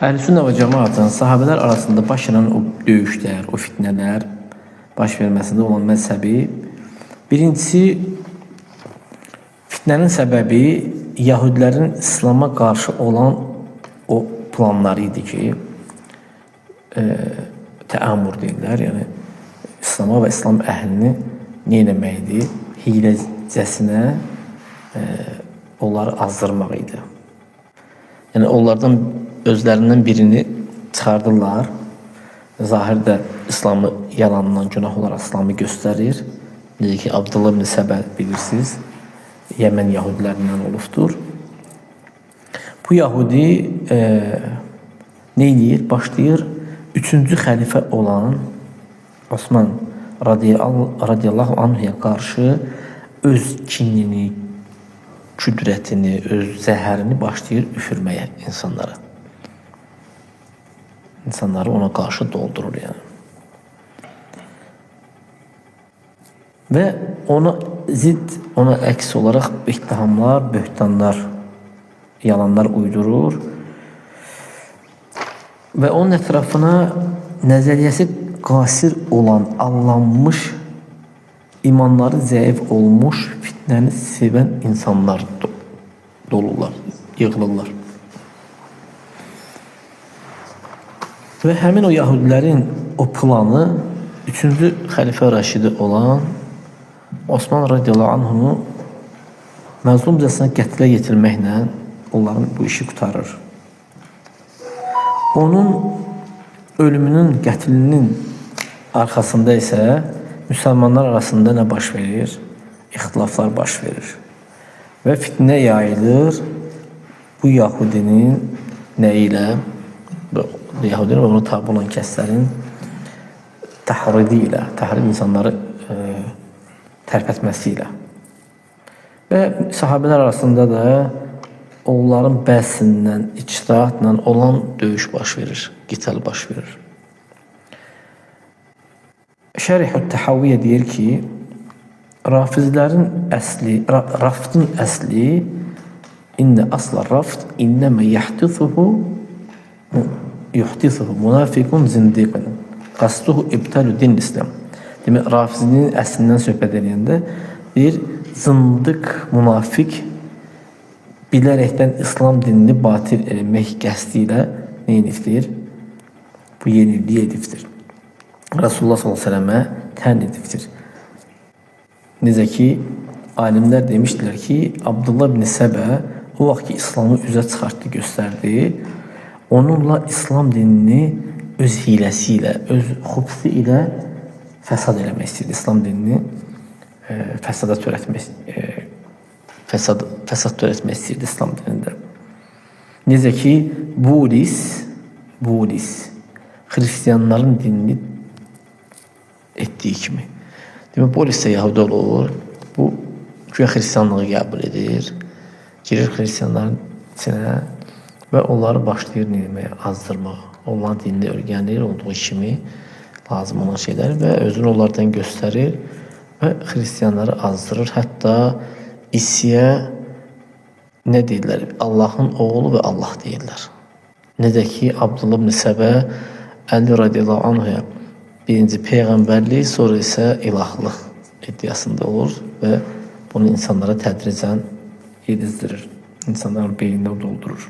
Əhl-i Sünnə və cəmaatın sahabələr arasında baş verən o döyüşlər, o fitnələr baş verməsində olan məzhəbi, birincisi, fitnənin səbəbi Yahudilərin İslama qarşı olan o planları idi ki, təamur deyirlər, yəni İslama və İslam əhlini nə eləmək idi? Hiyləcəsinə onları azdırmaq idi. Yəni onlardan özlərindən birini çıxardırlar. Zahirdə İslamı yalandan, günah olaraq İslamı göstərir. Necə ki, Abdullah ibn Səbə bilirsiniz, Yəmən yahudilərindən olubdur. Bu Yahudi nə edir? Başlayır üçüncü xəlifə olan Osman radiyallahu anhuya qarşı öz kinini, küdrətini, öz zəhərini başlayır üfürməyə insanlara. İnsanları ona qarşı doldurur yəni. Və ona zidd, ona əks olaraq ittihamlar, böhtanlar, yalanlar uydurur. Və onun ətrafına nəzəriyyəsi qasir olan, allanmış, imanları zəif olmuş, fitnəni sevən insanlar dolurlar, yığılırlar. Və həmin o Yahudilərin o planı üçüncü xəlifə Rəşidi olan Osman radiyallahu anhunu məzlumcasına qətlə yetirməklə onların bu işi qurtarır. Onun ölümünün, qətlinin arxasında isə müsəlmanlar arasında nə baş verir? İxtilaflar baş verir. Və fitnə yayılır bu Yahudinin nə ilə? Yahudinin və ona tabi olan kəslərin təhridi ilə, təhrid insanları tərpətməsi ilə. Və sahabələr arasında da onların bəzisindən, ictihatla olan döyüş baş verir, qital baş verir. Şərih-ü Təhaviyyə deyir ki, Rafizlərin əsli, raftın əsli innə asla raft innəmə yahdithuhu yuhdithuhu munafiqun zindiqun qasduhu ibtalu din İslam. Demək, Rafizinin əslindən söhbət edəndə deyir, zındıq, münafiq bilərəkdən İslam dinini batil eləmək qəsdi ilə nə edibdir? Bu yeniliyi edibdir. Rasulullah sallallahu əleyhi və səlləmə tən edibdir. Necə ki, alimlər demişdilər ki, Abdullah ibn Səbə o vaxt ki, İslamı üzə çıxartdı, göstərdi, onunla İslam dinini öz hiləsi ilə, öz xubsi ilə fəsad eləmək istəyirdi. İslam dinini fəsada törətmək, fəsad törətmək istəyirdi İslam dinində. Necə ki, Bulis xristianların dinini etdiyi kimi. Demək, Bolis də Yahudi olur. Bu, güya xristianlığı qəbul edir. Girir xristianların içinə və onları başlayır nə etməyə, azdırmağa. Onların dinini öyrənir olduğu kimi lazım olan şeylər və özünü onlardan göstərir və xristianları azdırır. Hətta İsa'ya nə deyirlər? Allahın oğlu və Allah deyirlər. Necə ki, Abdullah ibn Səbə Əli radiyallahu anhuya birinci peyğəmbərlik, sonra isə ilahlıq iddiasında olur və bunu insanlara tədricən yedizdirir. İnsanların beynini doldurur.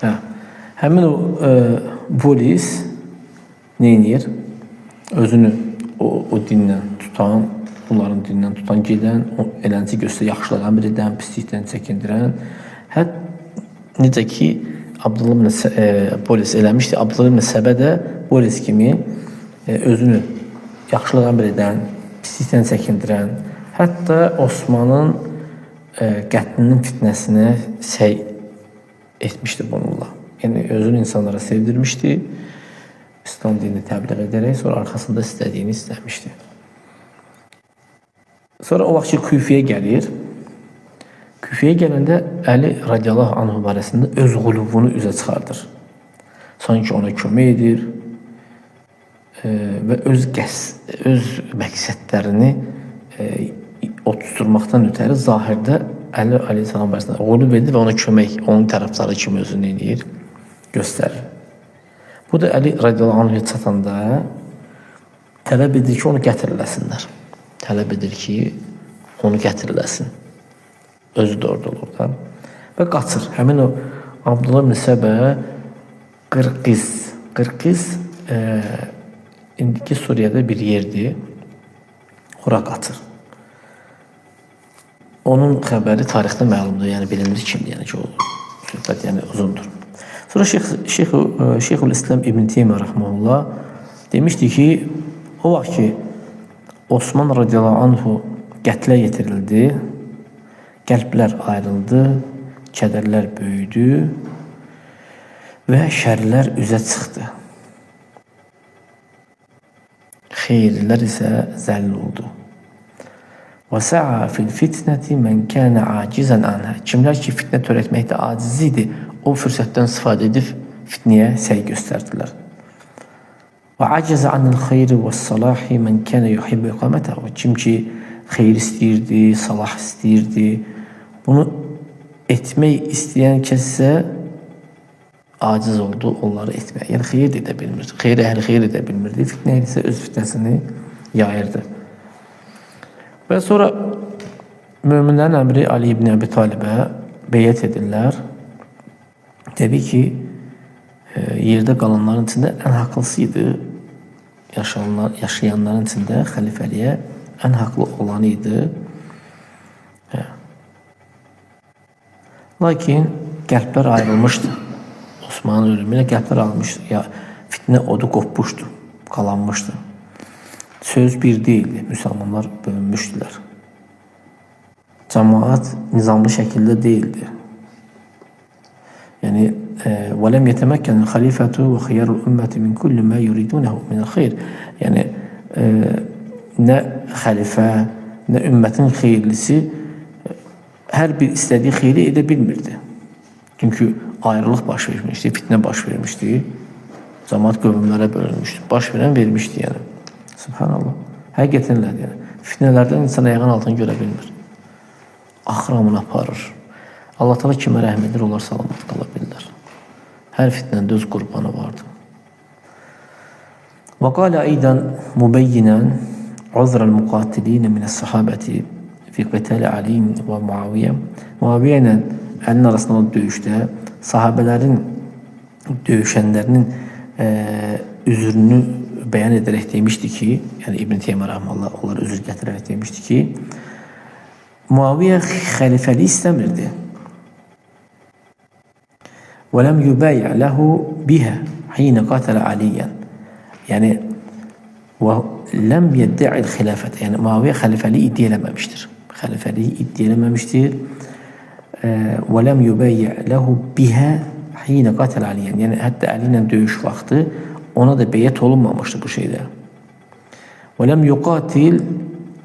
Hə. Həmin o polis nə edir? Özünü o dindən tutan, onların dinindən tutan, gedən, o elənci göstər, yaxşılıq əmr edən, pislikdən çəkindirən. Hətta necə ki, Abdullah ibn polis eləmişdi. Abdullah ibn Səbə də polis kimi özünü yaxşılıq əmr edən, pislikdən çəkindirən, hətta Osmanın qətlinin fitnəsinə səy etmişdi bununla. Yəni özünü insanlara sevdirmişdi. İslam dinini təbliğ edərək sonra arxasında istədiyini istəmişdi. Sonra o vaxt ki Küfiyə gəlir. Küfiyə gələndə Əli radiyallahu anhu barəsində öz qulubunu üzə çıxardır. Sanki ona kömək edir və öz məqsədlərini oturtmaqdan ötəri zahirdə Əli əleyhissalam barəsində qulub edir və ona kömək, onun tərəfdarı kimi özünü eləyir, göstərir. Bu da Əli radiyallahu anhuya çatanda tələb edir ki, onu qətl eləsinlər. Tələb edir ki, onu qətl eləsin. Özü də orada olur da. Və qaçır. Həmin o Abdullah ibn Səbə Qırqız. Qırqız indiki Suriyədə bir yerdir. Ora qaçır. Onun xəbəri tarixdə məlumdur. Yəni bilinir kimdir. Yəni ki, o söhbət yəni uzundur. Sonra Şeyxülislam İbn Teymiyyə rahimehullah demişdi ki, o vaxt ki Osman radiyallahu anhu qətlə yetirildi, qəlblər ayrıldı, kədərlər böyüdü və şərlər üzə çıxdı. Xeyirlilər isə zəllil oldu. Və sa'a fil fitnəti men kana acizən anha. Kimlər ki fitnə törətməkdə aciz idi, o fürsətdən istifadə edib fitnəyə səy göstərdilər. Və acizə anil xeyri və salahi men kana yuhibbu iqamətəhu. Kim ki xeyir istəyirdi, salah istəyirdi, bunu etmək istəyən kəs isə aciz oldu onları etməyə. Yəni xeyir də edə bilmir. Xeyir əhli xeyir edə bilmirdi. Fitnə əhli isə öz fitnəsini yayırdı. Və sonra möminlərin əmri Ali ibn Əbi Talibə beyət edirlər. Təbii ki, yerdə qalanların içində ən haqlısı idi. Yaşayanların içində xəlifəliyə ən haqlı olanı idi. Hə. Lakin qəlblər ayrılmışdı. Osmanın ölümü ilə qəlblər ayrılmışdı. Ya, fitnə odu qopmuşdu, qalanmışdı. Söz bir değildi. Müsəlmanlar bölünmüşdülər. Cemaat nizamlı şəkildə değildi. Yəni وَلَمْ يَتَمَكَّنِ الْخَلِيفَةُ وَخِيَارُ الْأُمَّةِ مِنْ كُلِّ مَا يُرِيدُونَهُ مِنَ الْخَيْرِ. Yəni nə xəlifə, nə ümmətin xeyirlisi hər bir istədiyi xeyri edə bilmirdi. Çünki ayrılıq baş vermişdi, fitnə baş vermişdi. Cemaat qövmlərə bölünmüşdü. Baş verən vermişdi yəni. Subhanallah. Həqiqətən elədir yəni. Fitnələrdən insan ayağın altını görə bilmir. Axır hamını aparır. Allah Teala kimə rəhm edir, onlar salamat qala bilirlər. Hər fitnənin də öz qurbanı vardır. Və qalə eydən mübəyyinən uzrəl müqatilin minəs-sahabəti fi qitali Ali və Muaviyə. Muaviyə ilə Əlinin arasında olan döyüşdə sahabələrin döyüşənlərinin üzrünü bəyan edərək demişdi ki, yəni İbn Teymiyyə rahimehullah onlara üzr gətirərək demişdi ki, Muaviyə xəlifəliyi istəmirdi. Və ləm yubay'a lehu biha hina qatala Aliyan. Yəni və ləm yeddi'il xilafət. Yəni Muaviyə xəlifəliyi iddia eləməmişdir. Xəlifəliyi iddia eləməmişdir. Və ləm yubay'a lehu biha hina qatala Aliyan. Yəni hətta Əli ilə döyüş vaxtı ona da beyət olunmamışdı bu şeydə. Və ləm yuqatil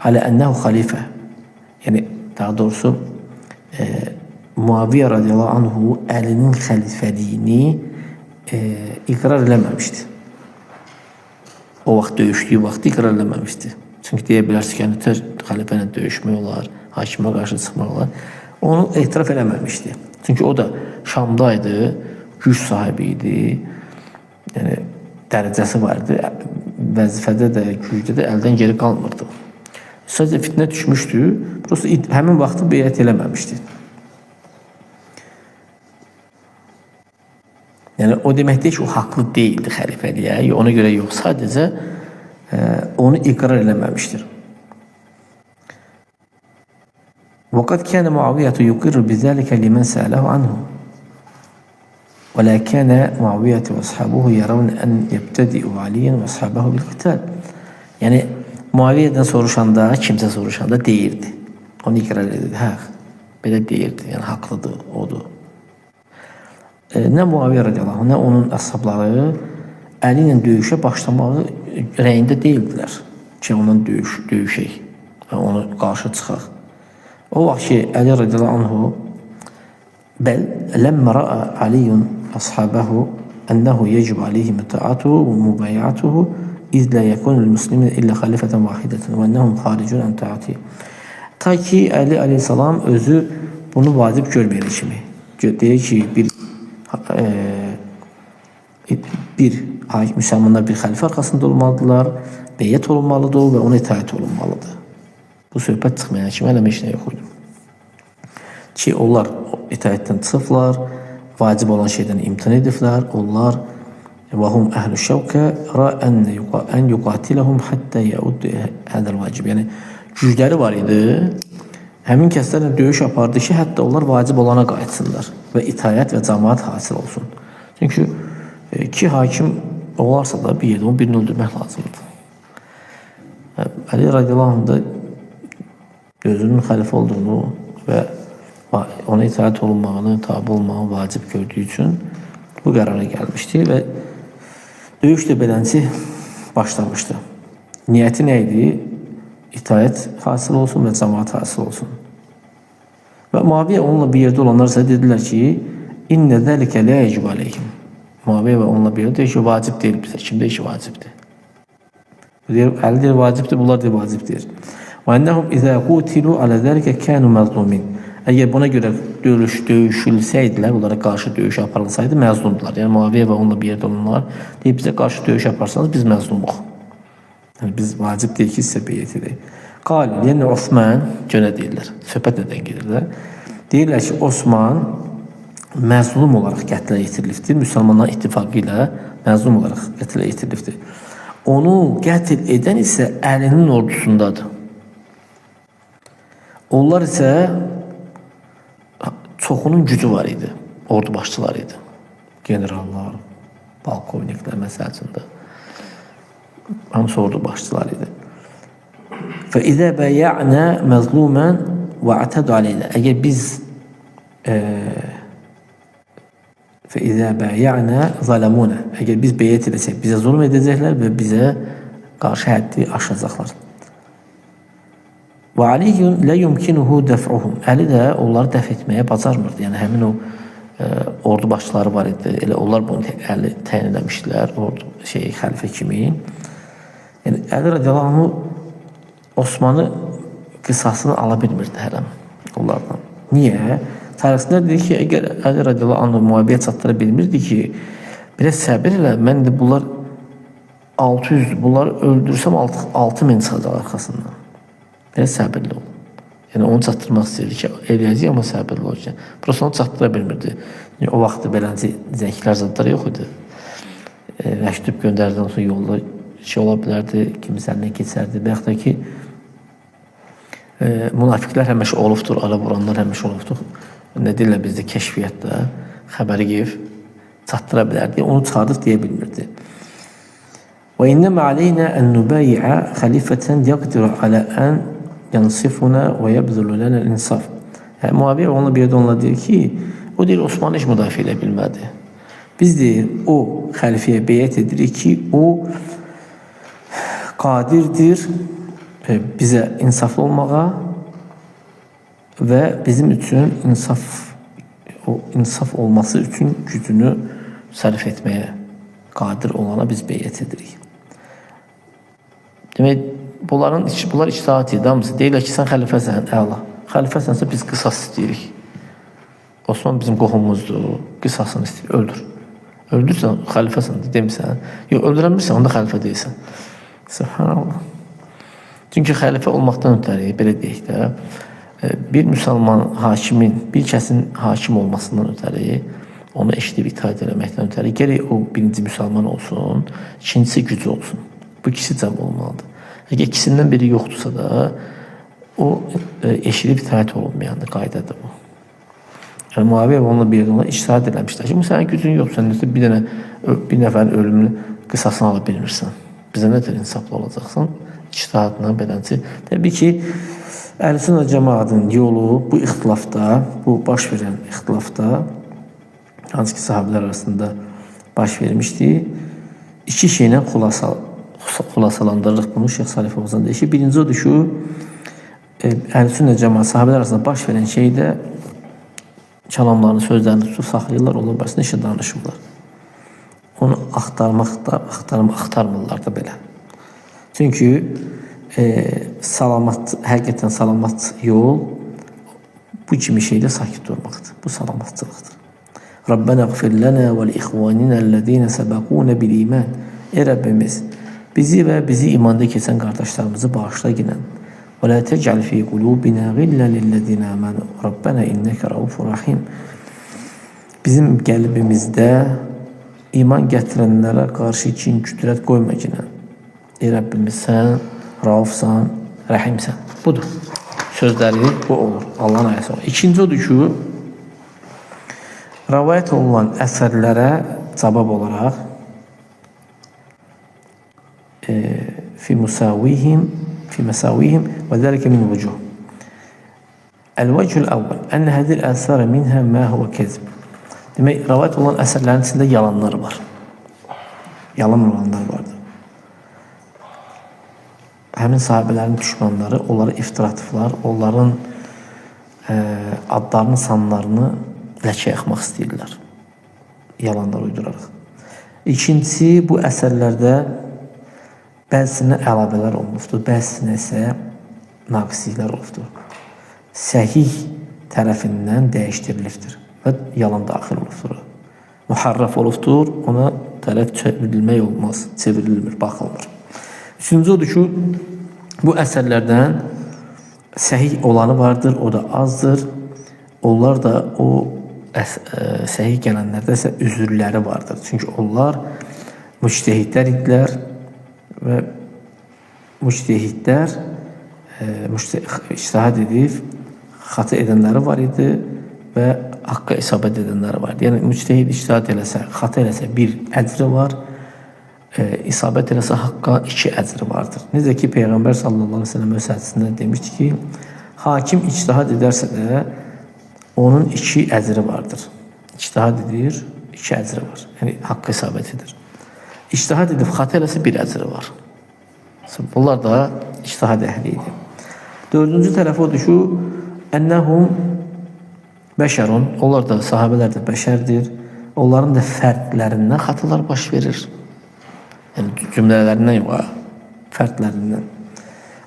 alə ənəhu xalifə. Yəni daha doğrusu Muaviyə radiyallahu anhu Əlinin xəlifəliyini iqrar eləməmişdi. O vaxt döyüşdüyü vaxtı iqrar eləməmişdi. Çünki deyə bilərsiniz ki, yəni tez xəlifə ilə döyüşmək olar, hakimə qarşı çıxmaq olar. Onu etiraf eləməmişdi. Çünki o da Şamdaydı, güc sahibi idi. Yəni dərəcəsi var idi. Vəzifədə də, gücdə də əldən geri qalmırdı. Sadəcə fitnə düşmüşdü. Prosta həmin vaxtı beyət eləməmişdi. Yəni o demək deyil ki, o haqlı deyildi xəlifəliyə. Ona görə yox, sadəcə onu iqrar eləməmişdir. وقد كان معاوية يقر بذلك لمن سأله عنه. ولا كان معاوية وأصحابه يرون أن يبتدئوا عليا وأصحابه بالقتال. Yəni Muaviyyədən soruşanda, kimsə soruşanda deyirdi. Onu iqrar edirdi. Hə, belə deyirdi. Yəni haqlıdır, odur. Nə Muaviyə radiyallahu anh, nə onun əshabları Əli ilə döyüşə başlamağı rəyində deyildilər ki, ondan döyüşək, onu qarşı çıxaq. O vaxt ki, Əli radiyallahu anhu bəl ləmmə ra'a Aliyyun ashabahu ənəhu yecib aleyhim ta'atuhu və mübayi'atuhu iz la yekunu lil-muslimin illə xalifətən vahidətən və ennəhum xaricun an ta'atihi. Ta ki Əli aleyhissalam özü bunu vacib görməyən kimi. Deyir ki, bir müsəlmanlar bir xəlifə arxasında olmalıdırlar, beyyət olunmalıdır və ona itaət olunmalıdır. Bu söhbət çıxmayan kimi hələ heç nə yox idi. Ki, onlar itaətdən çıxıblar, vacib olan şeydən imtina ediblər, onlar vahum əhlü şəvkə ra ən yuqatiləhum həttə yəuddu hədəl vacib. Yəni, gücləri var idi, həmin kəslərlə döyüş apardı ki, hətta onlar vacib olana qayıtsınlar və itaət və cəmaat hasil olsun. Çünki iki hakim olarsa da bir yerdə onu birini öldürmək lazımdır. Əli radiyallahu anh da özünün xəlifə olduğunu və ona itaət olunmağını, tabi olmağını vacib gördüyü üçün bu qərara gəlmişdi və döyüş də beləncə başlamışdı. Niyyəti nə idi? İtaət hasil olsun və cəmaat hasil olsun. Və Muaviyə onunla bir yerdə olanlar isə dedilər ki, İnnə zəlikə lə yecib aleyhim. Muaviyə və onunla bir yerdə deyir ki, vacib deyil bizə. Kim deyir ki, vacibdir? Deyir, Əli deyir, vacibdir, bunlar deyir, vacib deyir. Və ennəhum izə qutilu alə zəlikə kənu məzlumin. Əgər buna görə döyüşülsəydilər, onlara qarşı döyüş aparılsaydı, məzlumdular. Yəni, Muaviyə və onunla bir yerdə olanlar deyir, bizə qarşı döyüş aparsanız, biz məzlumuq. Yəni, biz vacib deyil ki, sizə beyyət edək. Qal, yəni Osman, gönə deyirlər, söhbət nədən gedirlər? Deyirlər ki, Osman məzlum olaraq qətlə yetirilibdir. Müsəlmanların ittifaqı ilə məzlum olaraq qətlə yetirilibdir. Onu qətl edən isə Əlinin ordusundadır. Onlar isə çoxunun gücü var idi, ordu başçıları idi. Generallar, polkovniklər məsəl üçün də. Hamısı ordu başçıları idi. Və izə bəyənə məzlumən və ətədu aleylə. Əgər biz və izə bəyənə zaləmunə. Əgər biz beyyət eləsək, bizə zulm edəcəklər və bizə qarşı həddi aşacaqlar. Və Aliyyun lə yumkinuhu dəf'uhum. Əli də onları dəf etməyə bacarmırdı. Yəni həmin o ordu başçıları var idi. Elə onlar bunu Əli təyin eləmişdilər, ordu xəlifə kimi. Yəni Əli radiyallahu anh Osmanı qisasını ala bilmirdi hələ onlardan. Niyə? Tarixçilər deyir ki, əgər Əli radiyallahu anh mühabiyə çatdıra bilmirdi ki, biraz səbir elə, mən də bunlar 600, bunları öldürsəm 6000 çıxacaq arxasından. Biraz səbirli ol. Yəni onu çatdırmaq istəyirdi ki, eləyəcək, amma səbirli olacaq. Prosta onu çatdıra bilmirdi. Yəni, o vaxtda beləncə zənglər zadlar yox idi. Məktub göndərdən sonra yolda şey ola bilərdi, kimsə əlinə keçərdi. Və yaxud da ki, münafiqlər həmişə olubdur, alə vuranlar həmişə olubdur. Nə deyirlər bizdə kəşfiyyatda, xəbəri qeyb çatdıra bilərdi. Onu çıxardıb deyə bilmirdi. Və innəmə aleynə ən nübəyiə xəlifətən yəqdiru alə ən yansifuna və yəbzulu lənəl insaf. Yəni, Muaviyə onunla bir yerdə onunla deyir ki, o deyir, Osmanı heç müdafiə edə bilmədi. Biz deyir, o xəlifəyə beyət edirik ki, o qadirdir bizə insaflı olmağa və bizim üçün insaf olması üçün gücünü sərf etməyə qadir olana biz beyət edirik. Demək, bunlar ictihat idi hamısı. Deyirlər ki, sən xəlifəsən, əla. Xəlifəsənsə biz qisas istəyirik. Osman bizim qohumumuzdur, qisasını istəyir, öldür. Öldürsən, xəlifəsən, demirsən. Yox, öldürəmirsən, onda xəlifə deyilsən. Subhanallah. Çünki xəlifə olmaqdan ötəri, belə deyək də, bir müsəlman hakimin, bir kəsin hakim olmasından ötəri, onu eşidib itaat eləməkdən ötəri, gərək o birinci müsəlman olsun, ikincisi gücü olsun. Bu ikisi cəm olmalıdır. Əgər ikisindən biri yoxdursa da, o eşidib itaat olunmayandır, qaydadır bu. Yəni, Muaviyə onunla bir yerdə ona ictihat eləmişlər ki, sənin gücün yoxdur, sən bir dənə, bir nəfərin ölümünü qisasını ala bilmirsən. Bizə nə tər insaflı olacaqsan? İctihadla beləncə. Təbii ki, Əhl-i Sünnə cəmaatın yolu bu ixtilafda, bu baş verən ixtilafda, hansı ki sahabələr arasında baş vermişdi, iki şeylə xülasalandırırıq bunu. Şeyx Salih Fovzan deyir ki, birinci odur ki, Əhl-i Sünnə cəmaat sahabələr arasında baş verən şeydə kəlamlarını, sözlərini tutub saxlayırlar, onlar barəsində işə danışırlar. Onu axtarmırlar da belə. Çünki salamat, həqiqətən salamat yol Bu kimi şeydə sakit durmaqdır. Bu salamatçılıqdır. Rabbənə qfir lənə və li-ixvaninə əlləzinə səbəqunə bil-iman. Ey Rəbbimiz, bizi və bizi imanda keçən qardaşlarımızı bağışla ginən. Və la tec'al fi qulubina ğillan lillezina amanu. Rabbənə innəkə raufur rahim. Bizim qəlbimizdə iman gətirənlərə qarşı kin, küdrət qoyma ginən. Ey Rəbbimiz, sən raufsan, rəhimsən. Budur. Sözləri bu olur. Allahın ayəsi olur. İkinci odur ki, rəvayət olunan əsərlərə cavab olaraq fi musawihim fi mesawihim və zəlikə min vücuh. El-vechul əvvəl enne hadhihi al-asar minha ma huve kezb. Demək, rəvayət olunan əsərlərin içində yalanlar var. Yalan olanlar vardır. Həmin sahabələrin düşmanları onlara iftira atıblar, onların adlarını, sanlarını ləkə yaxmaq istəyirlər. Yalanlar uyduraraq. İkincisi, bu əsərlərdə bəzisinə əlavələr olmuşdur, bəzisinə isə naqisliklər olubdur. Səhih tərəfindən dəyişdirilibdir və yalan daxil olubdur. Muharraf olubdur, ona tərəf çevrilmək olmaz, çevrilmir, baxılmır. Üçüncü odur ki, bu əsərlərdən səhih olanı vardır, o da azdır. Onlar da o səhih gələnlərdə isə üzürləri vardır. Çünki onlar müctehidlər idilər və müctehidlər ictihad edib xata edənləri var idi və haqqa isabət edənləri var idi. Yəni müctehid ictihad eləsə, xata eləsə bir əcri var, isabət eləsə haqqa iki əcri vardır. Necə ki Peyğəmbər sallallahu əleyhi və səlləm öz hədisində demişdi ki, hakim ictihad edərsə də onun iki əcri vardır. İctihad edir, iki əcri var. Yəni haqqa isabət edir. İctihad edib xata eləsə bir əcri var. Bunlar da ictihad əhli idi. Dördüncü tərəfi odur ki, ennəhum bəşərun, onlar da, sahabələr də bəşərdir. Onların da fərdlərindən xatalar baş verir. Yəni cümlələrindən yox, fərdlərindən.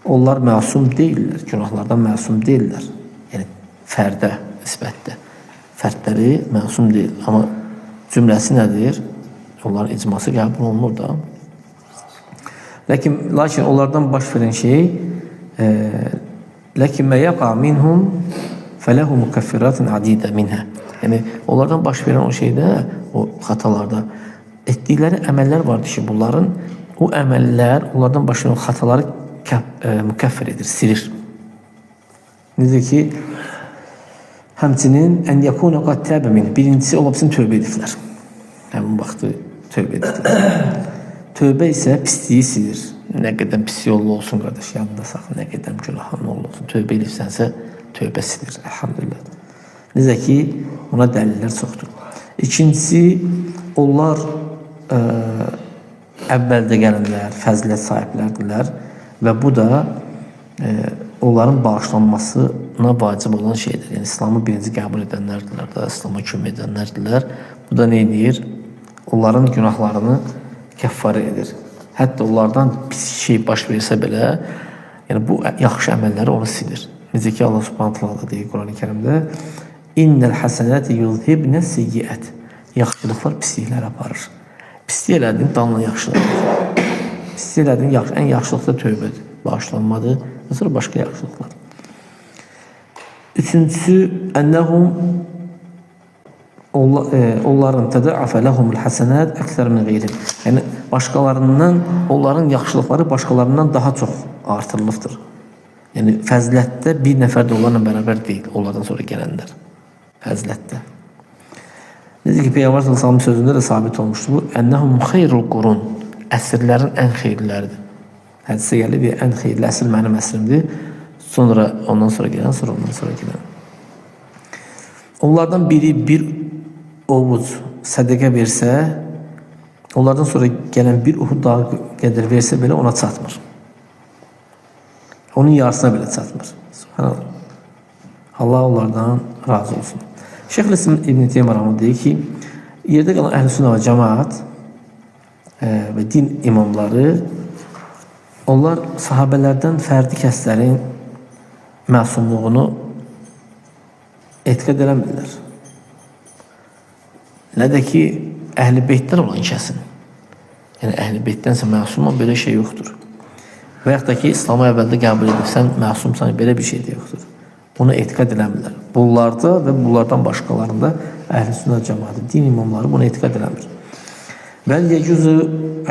Onlar məsum deyillər, günahlardan məsum deyillər. Yəni fərdə nisbətdə. Fərdləri məsum deyil. Amma cümləsi nədir? Onların icması qəbul olunur da. Lakin onlardan baş verən şey lakin mə yaqa minhum fələhu mükəffiratun adidə minhə. Yəni onlardan baş verən o şeydə, o xatalarda etdikləri əməllər vardır ki, bunların o əməllər onlardan baş verən xataları mükəffir edir, silir. Necə ki, həmçinin ən yekuna qad təbə min. Birincisi ola bilsin tövbə ediblər. Həmin vaxtı tövbə ediblər. Tövbə isə pisliyi silir. Nə qədər pis yollu olsun qardaş, yadında saxla, nə qədər günahın olsun. Tövbə edibsənsə tövbə silir, elhamdülillah. Necə ki, buna dəlillər çoxdur. İkincisi, onlar əvvəldə gələnlər, fəzilət sahibləridirlər və bu da onların bağışlanmasına vacib olan şeydir. Yəni, İslamı birinci qəbul edənlərdirlər də, İslama kömək edənlərdirlər. Bu da nə edir? Onların günahlarını kəffarə edir. Hətta onlardan pis şey baş versə belə, yəni bu yaxşı əməlləri onu silir. Necə ki, Allah Subhanahu taala deyir Qurani Kərimdə: "İnnel hasenati yuzhibne seyyiat." Yaxşılıqlar pislikləri aparır. Pislik elədin, danla yaxşılıq. Pislik elədin, yaxşı, ən yaxşılıq da tövbədir, bağışlanmadır. Sonra başqa yaxşılıqlar. Üçüncüsü, ennehum onların tədəafə ləhumul həsənət əksər min qeyrihim. Yəni başqalarından onların yaxşılıqları başqalarından daha çox artırılıbdır. Yəni fəzilətdə bir nəfər də onlarla bərabər deyil, onlardan sonra gələnlər. Fəzilətdə. Necə ki Peyğəmbər sallallahu əleyhi və səlləm sözündə də sabit olmuşdur bu. Ennehum xeyrul qurun. Əsrlərin ən xeyirləridir. Hədisə gəlir, ən xeyirli əsr mənim əsrimdir. Sonra ondan sonra gələn, sonra ondan sonra gələn. Onlardan biri bir ovuc sədəqə versə, onlardan sonra gələn bir Uhud dağı qədər versə belə ona çatmır. Onun yarısına belə çatmır. Subhanallah. Allah onlardan razı olsun. Şeyxülislam İbn Teymiyyə rahmetullah deyir ki, yerdə qalan əhl-i sünnə və cəmaat və din imamları onlar sahabələrdən fərdi kəslərin məsumluğunu etiqad eləmirlər. Nə də ki, Əhl-i Beytdən olan kəsin. Yəni, Əhl-i Beytdənsə məsum olan belə şey yoxdur. Və yaxud da ki, İslamı əvvəldə qəbul edib, sən məsumsan, belə bir şey də yoxdur. Buna etiqad eləmirlər. Bunlarda və bunlardan başqalarında Əhl-i Sünnət cəmaatı, din imamları buna etiqad eləmir. Bəl yecüzü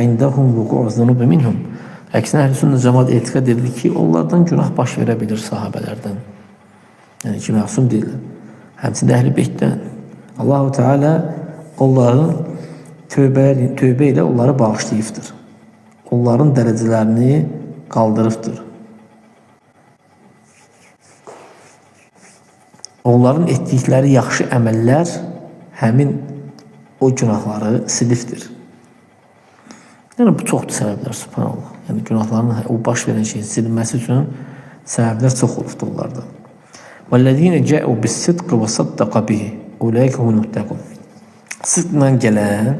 indəhum vuqu'u zunubi minhum. Əksinə Əhl-i Sünnət cəmaatı etiqad edir ki, onlardan günah baş verə bilir sahabələrdən. Yəni ki, məsum deyirlər. Həmçinin Əhl-i Beytdən. Allahu Teala onların tövbə ilə onları bağışlayıbdır. Onların dərəcələrini qaldırıbdır. Onların etdikləri yaxşı əməllər həmin o günahları silibdir. Yəni, bu çoxdur səbəblər, subhanallah. Yəni, günahların o baş verən şeyin silinməsi üçün səbəblər çox olubdur onlarda. وَالَّذ۪ينَ جَاءُوا بِالصِّدْقِ وَصَدَّقَ بِهِ اُولَٰئِكَ هُمُ الْمُتَّقُونَ. Sıdqla gələn,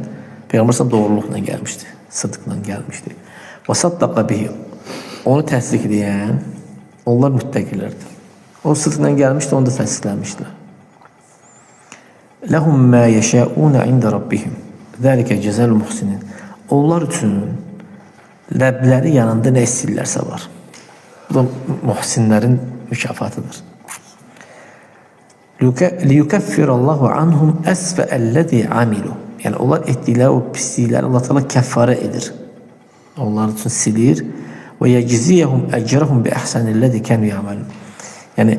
Peyğəmbər sallallahu doğruluqla gəlmişdi. Sıdqla gəlmişdi. وَصَدَّقَ بِهِ. Onu təsdiqləyən, onlar müttəqilərdir. O sıdqla gəlmişdi, onu da təsdiqləmişdilər. Ləhum mə yeşəunə ində rabbihim. Zəlikə cəzəl muhsinin. Onlar üçün Rəbləri yanında nə istəyirlərsə var. Bu da muhsinlərin mükafatıdır. Liyukeffirallahu anhum əsfəəl-ləzi amilu. Yəni onlar etdikləri o pislikləri Allah Teala kəffarə edir. Onlar üçün silir. Və yecziyehum ecrahum bi ehsanillezî kanu ya'malun. Yəni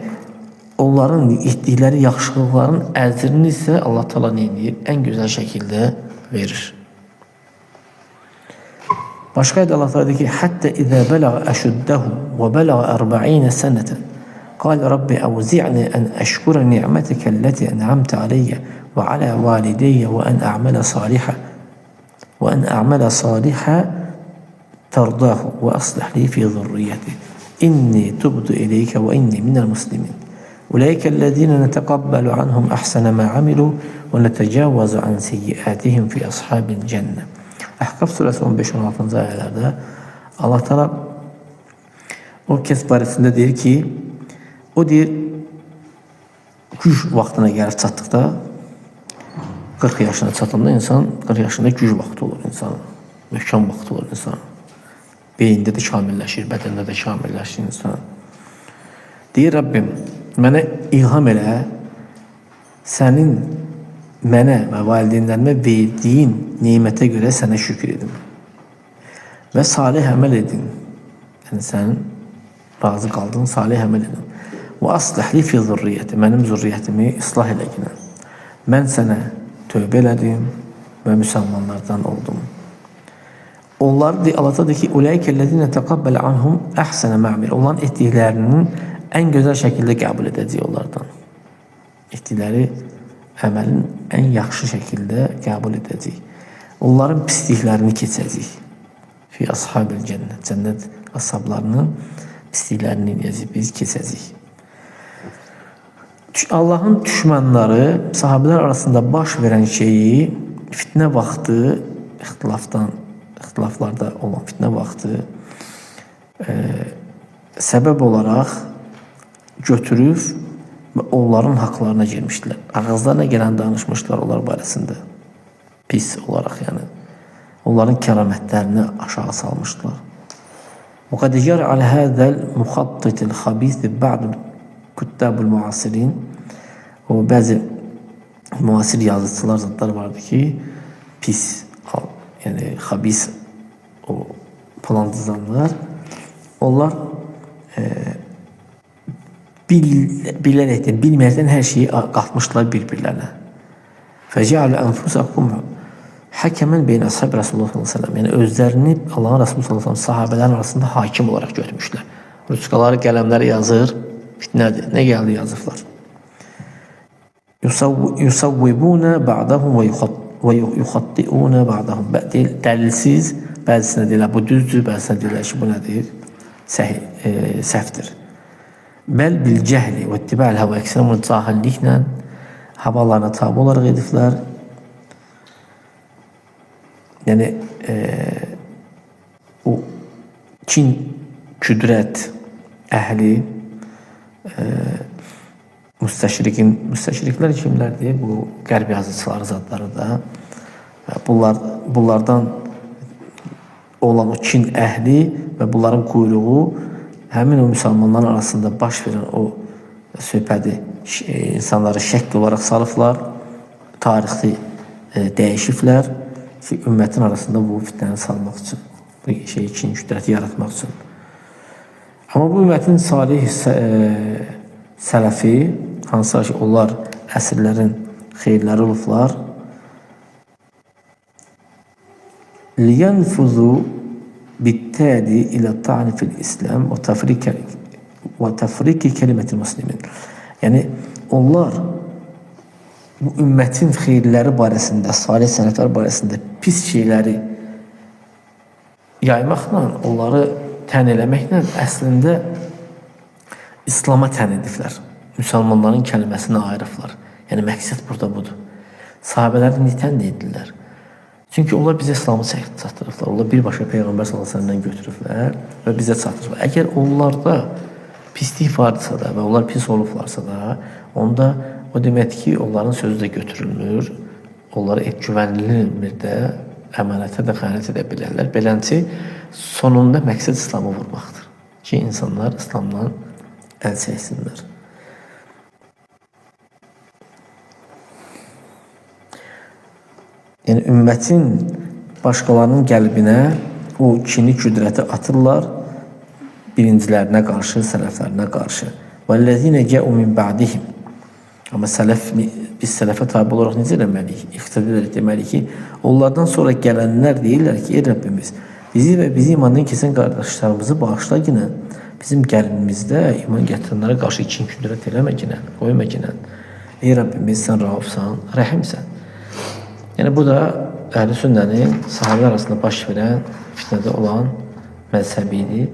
onların etdikləri yaxşılıqların əcrini isə Allah Teala nə edir? Ən gözəl şəkildə verir. Başqa ayda Allah Teala deyir ki: "Hətta izə bələğə əşuddehu və bələğə 40 sənətən قال رب أوزعني أن أشكر نعمتك التي أنعمت علي وعلى والدي وأن أعمل صالحا ترضاه وأصلح لي في ذريتي إني تبت إليك وإني من المسلمين أولئك الذين نتقبل عنهم أحسن ما عملوا ونتجاوز عن سيئاتهم في أصحاب الجنة." Əhqaf surəsi 15-16-cı ayələrdə Allah Teala o kəs barəsində deyir ki, o deyir, güc vaxtına gəlib çatdıqda, 40 yaşına çatanda insan, 40 yaşında güc vaxtı olur insanın, möhkəm vaxtı olur insanın. Beyində də kamilləşir, bədəndə də kamilləşir insan. Deyir, Rəbbim, mənə ilham elə, sənin mənə və valideynlərimə verdiyin nemətə görə sənə şükür edim. Və salih əməl edin. Yəni, sənin razı qaldığın salih əməl edin. Və aslih li fi zürriyyəti. Mənim zürriyyətimi islah elə ginə. Mən sənə tövbə elədim və müsəlmanlardan oldum. Onlar Allah deyir ki, Ulaikəl-ləzīnə təqabbələ anhum əhsənə mə'mil. Onların etdiklərinin ən gözəl şəkildə qəbul edəcək onlardan. Etdikləri əməlin ən yaxşı şəkildə qəbul edəcək. Onların pisliklərini keçəcək. Fi ashabil cənnət. Cənnət ashablarının pisliklərini eləyəcək, biz keçəcəyik. Allahın düşmənləri sahabələr arasında baş verən şeyi fitnə vaxtı, ixtilaflarda olan fitnə vaxtı səbəb olaraq götürüb və onların haqlarına girmişdilər. Ağızlarına gələn danışmışlar onlar barəsində. Pis olaraq yəni. Onların kəramətlərini aşağı salmışdılar. وَقَدْ جَرَ عَلَى هَذَا الْمُخَطِّطِ الْخَبِيثِ بَعْضُ Küttabul Muasirin. O bəzi müasir yazıçılar zətlər vardı ki, pis, yəni xabis o plan düzənlər, onlar bilərəkdən, bilməyərdən hər şeyi qatmışdılar bir-birlərinə. Fəcəalu ənfusakum həkəmən beynə ashab Rasulullah sallallahu əleyhi və səlləm. Yəni özlərini Allahın Rəsulü sallallahu əleyhi və səlləm sahabələrin arasında hakim olaraq görmüşlər. Ruçkaları, qələmləri yazır. Fitnədir. Nə gəldi yazıblar. Yusavvibuna ba'dahum və yuxatti'una ba'dahum. Dəlilsiz, bəzisinə deyirlər bu düzdür, bəzisinə deyirlər ki, bu nədir? Səhvdir. Bəl bil cəhli və ittiba'l hava. Əksinə bunu cahilliklə havalarına tabi olaraq ediblər. Yəni o kin, küdrət əhli Müstəşriqin, müstəşriqlər kimlərdir? Bu qərb yazıçıları zadları da. Bunlardan olan o kin əhli və bunların quyruğu həmin o müsəlmanların arasında baş verən o söhbəti insanları şəkk olaraq salıblar, tarixi dəyişiblər ki, ümmətin arasında bu fitnəni salmaq üçün, bu şey kin qüdrəti yaratmaq üçün. Amma bu ümmətin salih sələfi, hansılar ki, onlar əsrlərin xeyirləri olublar, لِيَنْفُذُوا بِالتَّادِ إِلَى الطَّعْنِ فِي الْإِسْلَامِ وَتَفْرِكِ كَلِمَةِ الْمُسْلِمِينَ. Yəni, onlar bu ümmətin xeyirləri barəsində, salih sələflər barəsində pis şeyləri yaymaqla, onları tən eləməklə əslində İslama tən ediblər. Müsəlmanların kəlməsini ayırıblar. Yəni, məqsəd burada budur. Sahabələri niyə tən edirlər? Çünki onlar bizə İslamı çatdırıblar. Onlar birbaşa Peyğəmbər sallallahu əleyhi və səlləmdən götürüblər və bizə çatdırıblar. Əgər onlarda pislik varsa da və onlar pis olublarsa da, onda o deməkdir ki, onların sözü də götürülmür, onlara güvənilmir də, əmanətə də xəyanət edə bilərlər. Beləncə, sonunda məqsəd İslamı vurmaqdır ki, insanlar İslamdan əl çəksinlər. Yəni, ümmətin başqalarının qəlbinə o kini, qüdrəti atırlar birincilərinə qarşı, sələflərinə qarşı. وَالَّذِينَ جَاءُوا مِنْ بَعْدِهِمْ. Amma sələf, biz sələfə tabi olaraq necə eləməliyik? İqtida edərək deməliyik ki, onlardan sonra gələnlər deyirlər ki, ey Rəbbimiz, bizi və bizi imandan keçən qardaşlarımızı bağışla ginə, bizim qəlbimizdə iman gətirənlərə qarşı kin qüdrət eləmə ginə, qoyma ginə. Ey Rəbbimiz, sən raufsan, rəhimsən. Yəni, bu da Əhl-i Sünnənin sahabələr arasında baş verən fitnədə olan məzhəbi idi.